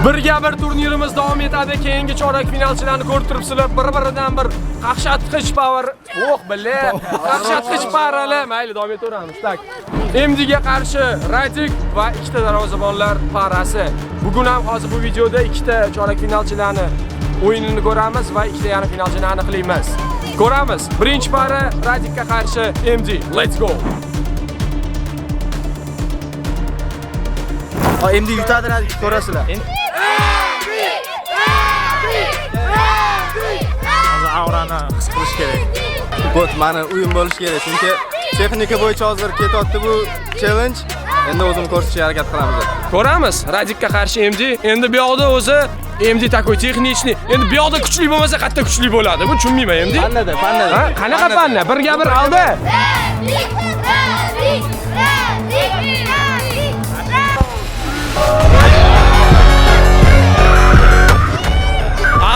Birga bir turnirimiz davom etadi. Keyingi chorak finalchilarni ko'rib turibsizlar. Bir-biridan bir qaqshatqich power. Oh, bile. Qaqshatqich paralar. Mayli, davom etaveramiz. Tak. MD ga qarshi Radik va ikkita darvozabonlar parasi. Bugun ham hozir bu videoda ikkita chorak finalchilarni o'yinini ko'ramiz va ikkita yarim finalchini aniqlaymiz. Ko'ramiz. Birinchi para Radikka qarshi MD. Let's go. MD yutadi Radik, ko'rasizlar. Hozir aurani his qilish kerak. Bot mani uyim bo'lish kerak, chunki texnika bo'yicha hozir ketyapti bu challenge. Endi o'zim ko'rsatishga harakat qilamiz. Ko'ramiz. Radikka qarshi MD. Endi bu yoqda o'zi MD takoy texnichni. Endi bu yoqda kuchli bo'lmasa qayerda kuchli bo'ladi? Bu tushunmayman MD. Pannada, pannada. Ha, qanaqa panna? Birga bir aldi.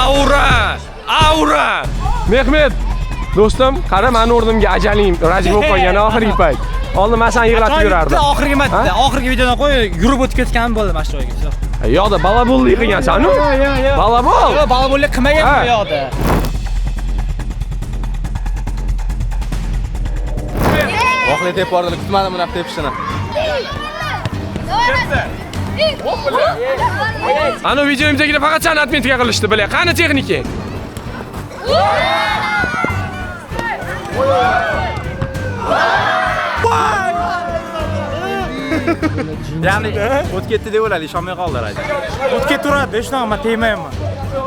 Aura! Aura! Mehmet, do'stim, qara meni o'rnimga ajaling Radik bo'lib qolgan oxirgi payt. Oldin men seni yig'latib yurardim. Oxirgi marta, oxirgi videodan qo'y, yurib o'tib ketgan bo'ldi mana shu joyga. Yo'qda balabollik qilgansan-u? Yo'q. Balabol? Yo'q, balabollik qilmagan bu yoqda. Voqea tepib bordilar, kutmadim bunaqa tepishini. Ana videomdagini faqat seni adminga qilishdi, bila. Qani texnika? Ya'ni o't ketdi deb o'yladi, ishonmay qoldi Radik. O't ketaveradi, shunaqa men tegmayman.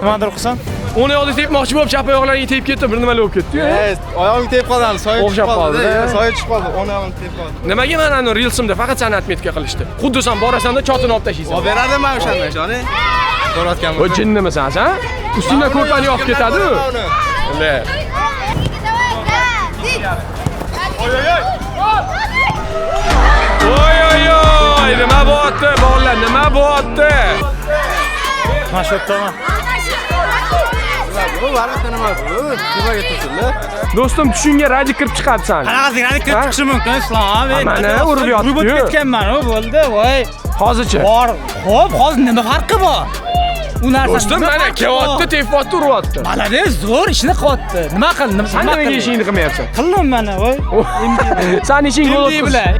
Nimadir qilsam? O'ng oyoqda tepmoqchi bo'lib, chap oyoqlariga tegib ketdi, bir nimalar bo'lib ketdi-yu. Oyog'im tegib qoldi, soya tushib O'xshab qoldi. qoldi. Soya tushib qoldi, o'ng oyog'im tegib qoldi. Nimaga men ana reelsimda faqat seni adminga qilishdi? Xuddi sen borasanda chotini olib tashlaysan. Olib berardim men o'shanda, ishoning. Ko'rayotgan O jinnimisan sen? Ustingdan ko'rpani yopib ketadi-ku. Le. Oy oy oy, nima bo'lyapti bolalar, nima bo'lyapti? Mana shu yerdaman. Bu varaqda nima bu? Nimaga tursinlar? Do'stim, tushunga Radik kirib chiqapsan. Qanaqasi Radik kirib chiqishi mumkin, Islom? Mana urib yotdi-yu. Yurib o'tib ketganman, u bo'ldi, voy. Hozirchi. Bor. Xo'p, hozir nima farqi bor? U narsa Do'stim, mana kelyapti, tepyapti, uryapti. Malades, zo'r ishini qilyapti. Nima qildi? Sen nimaga ishingni qilmayapsan? Qildim mana, voy. Sen ishing gol MD o'tqiz. bilan.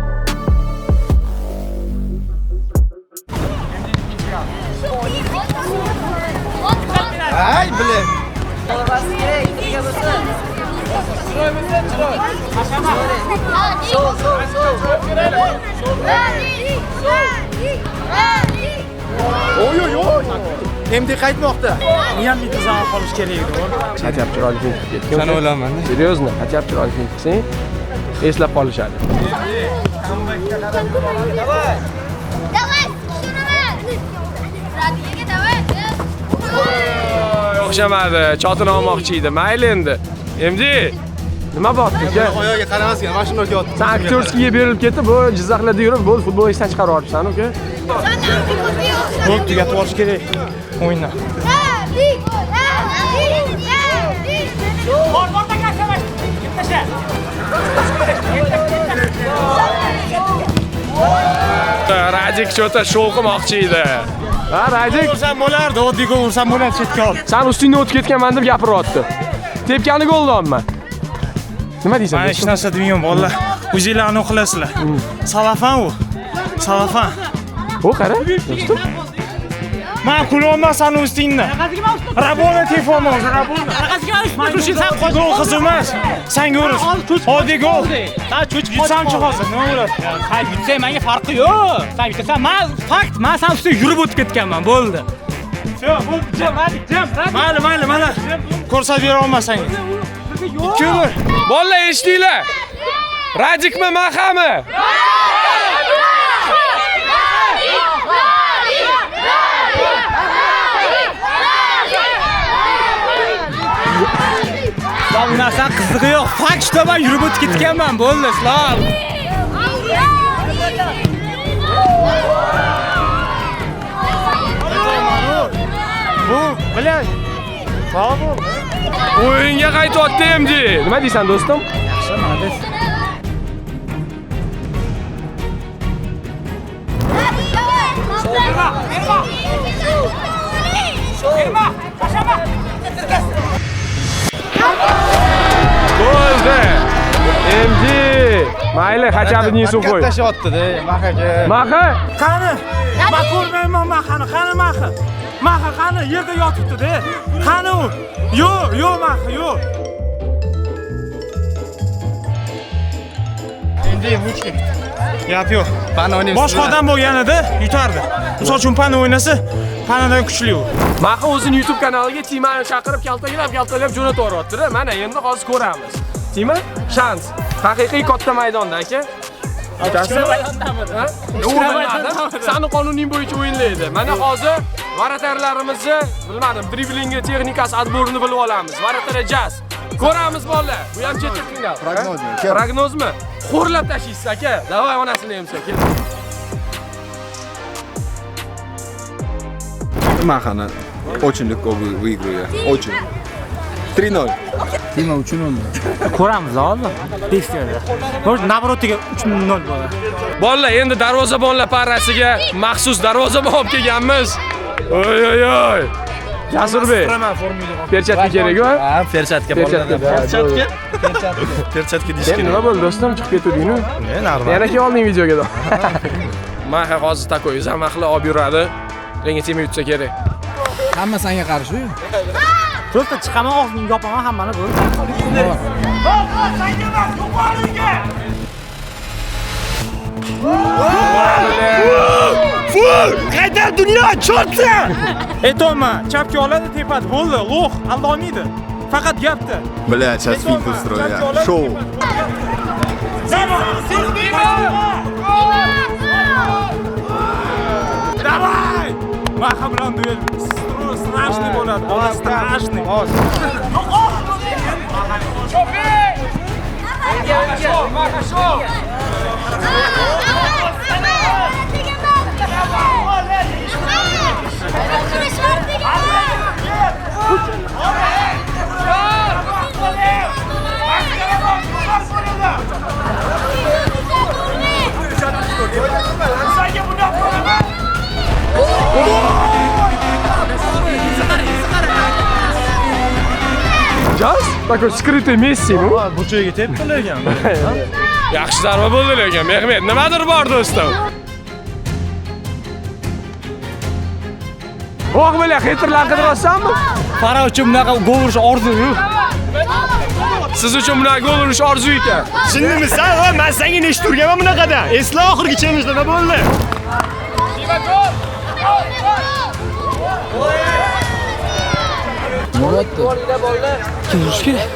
Ay, bile. Oy oy oy. MD qaytmoqda. Uni ham bitta zamon qolish kerak edi, o'g'il. Хотя бы chiroyli fint qilib ketgan. Sen o'ylaman. Серьезно, хотя бы chiroyli fint qilsang, eslab qolishadi. Давай, tushunaman. Radikga давай. O'xshamadi, chotini olmoqchi edi. Mayli endi. MD, nima bo'pti aka? Oyog'iga qaramas ekan, mana shunday yotdi. Sen aktyorskiga berilib ketdi, bu Jizzaxlarda yurib, bo'ldi, futbol esdan chiqarib yuboribsan, uka. Bo'ldi, tugatib olish kerak o'yinni. Radik, Radik, Radik. Radik cho'ta shou qilmoqchi edi. Ha, Radik, Ursam bo'lardi, oddiy gol ursam bo'lardi, chetga olib. sen ustingdan o'tib ketganman deb gapiryapti. Tepgani gol deyapman. Nima deysan? Men hech narsa demayman, bolalar. O'zinglarni qilasizlar. Salafan u. Salafan. O qara, do'stim. Men kulyapman seni ustingdan. Rabona telefonni hozir, Rabona. Gol qiziq emas. Senga urish. Oddiy gol. Sen cho'chib Yutsamchi hozir, nima bo'ladi? Sen yutsang menga farqi yo'q. Sen yutasan, men fakt, men sen ustiga yurib o'tib ketganman, bo'ldi. Yo'q, bo'ldi, jim, Radik, jim. Mayli, mayli, mana. Ko'rsatib bera olmas senga. 2-1. Bolalar eshitdinglar. Radikmi, Mahami? Islom, bu narsani qizig'i yo'q. Fakt shu, men yurib o'tib ketganman, bo'ldi, Islom. Bu, bilan. Bravo. O'yinga qaytyapti MD. Nima deysan do'stim? Yaxshi, молодец. MD. Mayli, хотя бы не сухой. Katta shotdi-da, Maha aka. Maha? Qani? Men ko'rmayman Mahani, qani Maha? Maha qani yerda yotibdi-da. Qani u? Yo'q, yo'q Maha, yo'q. Endi muchki. Gap yo'q. Pana o'ynaymiz. Boshqa odam bo'lganida yutardi. Misol uchun Pana o'ynasa, Panadan kuchli u. Maha o'zini YouTube kanaliga Timani chaqirib, kaltaklab jo'natib yuboryapti-da. Mana endi hozir ko'ramiz. Tima, shans. Haqiqiy katta maydonda aka. Maydondami? Sani qonuning bo'yicha o'yinlaydi. Mana hozir varatarlarimizni, bilmadim, driblingi texnikasi отборini bilib olamiz. Varatar jaz. Ko'ramiz bolalar. Bu ham chetki final. Prognozmi? Prognozmi? Xo'rlab tashlaysiz aka. Davay onasini emsa, kel. Mahani очень легко выиграю. Очень. 3-0. Tima 3-0. Ko'ramiz hozir. Testlarda. Может, наоборотiga 3-0 bo'ladi. Bolalar, endi darvozabonlar parasiga maxsus darvozabon olib kelganmiz. Oy oy oy. Jasurbek. Perchatka kerak-ku? Ha, perchatka Perchatka. Perchatka. Perchatka deyish Sen nima bo'ldi do'stim, chiqib ketding-ku? Ne, normal. Yana keyin olding videoga. Maha hozir takoy zamahli olib yuradi. Lekin Tima yutsa kerak. Hamma senga qarshi. Просто chiqaman, og'zimni yopaman, hammani bo'ldi. Ful! Qaytar dunyo, chotsa! Aytyapman, chapga oladi, tepadi, bo'ldi, lo'q, aldolmaydi. Faqat gapda. Бля, сейчас финт устрою я. Шоу. Давай! Maha bilan duel. Страшный bo'ladi, bola страшный. Maha shou! Jaz? Такой скрытый Messi bu. Burchagiga tepdi lekin. Yaxshi zarba bo'ldi lekin, Mehmet. Nimadir bor do'stim. Oh, бля, xeyterlar qidiryapsanmi? Para uchun bunaqa gol urish orzu yo'q. Siz uchun bunaqa gol urish orzu ekan. Shundimisan? Voy, men senga nechta urganman bunaqada? Esla oxirgi challenge'da nima bo'ldi? Kim urish kerak?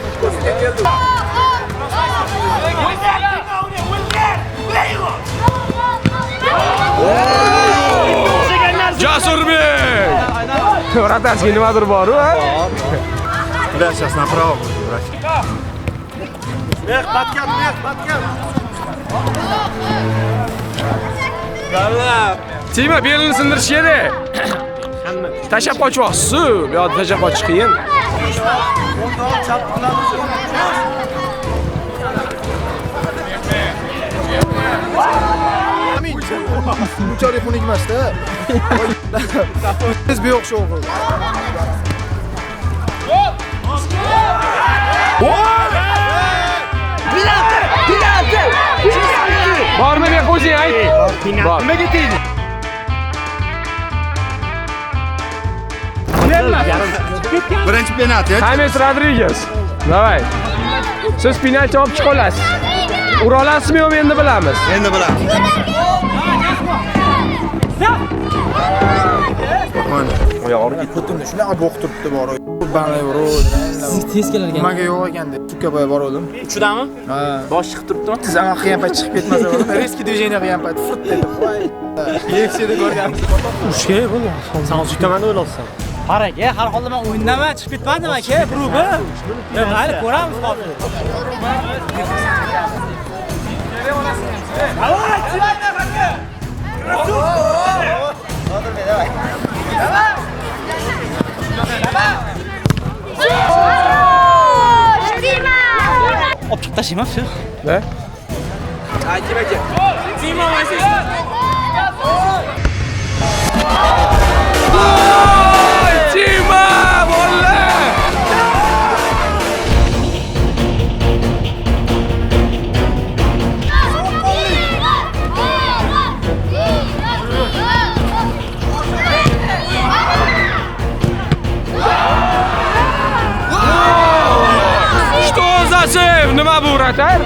Jasurbek! Vratarskiy nimadir bor-u, ha? Бля, сейчас направо буду брать. Meh, подкат, meh, подкат. Tima belini sindirish kerak. Tashlab qochyapsiz. Bu yoqda tashlab qochish qiyin. Unchalik xunuk emas-da. Biz bu yo'q shou qildik. Bormi men o'zing ayt. Bor. Nimaga tegdi? Birinchi penalti. James Rodriguez. Давай. Siz penalti olib chiqa olasiz. Ura olasizmi yo'qmi endi bilamiz. Endi bilamiz. Ko'timda shunaqa bo'q turibdi bor. Siz tez kelar ekan. Nimaga yo'q ekan deb sukka boya borgandim. Uchidami? Ha. Bosh chiqib turibdimi? Tiz anaqa qilgan payt chiqib ketmasa bo'ldi. Резкий движение qilgan payt furt dedi. Voy. UFC'da ko'rganmiz. Urish kerak bo'ldi. Sen hozir yutaman deb o'ylayapsan. Har aka, har holda men o'yindaman, chiqib ketmadim aka, proba. Mayli, ko'ramiz hozir. Olib chiqib tashlayman, всё. Да? Tima, bolalar! Bu вратарь?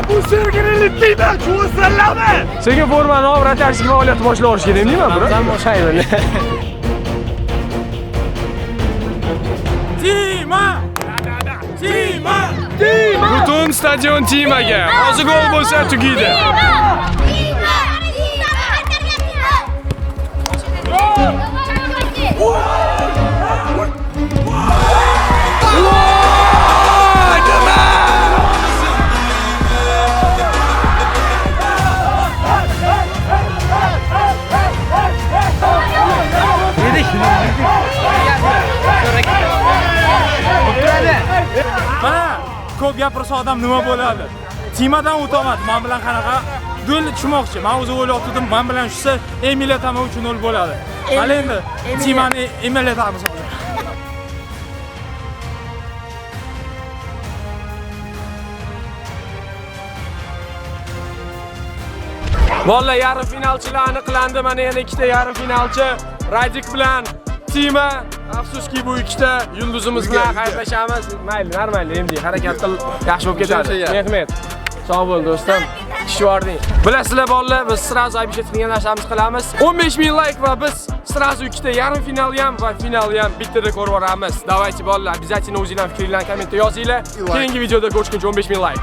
Bu sergeli Tima, chuvasalami? Senga formani olib вратарский faoliyatni boshlash kerak deyman, bro. Sen boshlayman. Tima! Tima! Butun stadion Timaga. Hozir gol bo'lsa tugaydi. Tima! Tima! Mana ko'p gapirsa odam nima bo'ladi? Timadan o'tolmadi. Men bilan qanaqa duel tushmoqchi. Men o'zi o'ylayotgandim, men bilan tushsa Emilia Tama 3-0 bo'ladi. Hali endi Timani Emilia Tamiz hozir. Bolalar, yarim finalchilar aniqlandi. Mana yana ikkita yarim finalchi Radik bilan Tima. Afsuski, bu ikkita yulduzimiz bilan xayrlashamiz. Mayli, normal, endi harakat qil, yaxshi bo'lib ketadi. Mehmet, sog' bo'l do'stim. Tushib. Bilasizlar bolalar, biz сразу обещать qilgan narsamizni qilamiz. 15 ming layk va biz сразу ikkita yarim final ham va finalni ham bittada ko'rib boramiz. Давайте bolalar, обязательно o'zinglar fikringlarni kommentda yozinglar. Keyingi videoda ko'rishguncha 15 ming layk.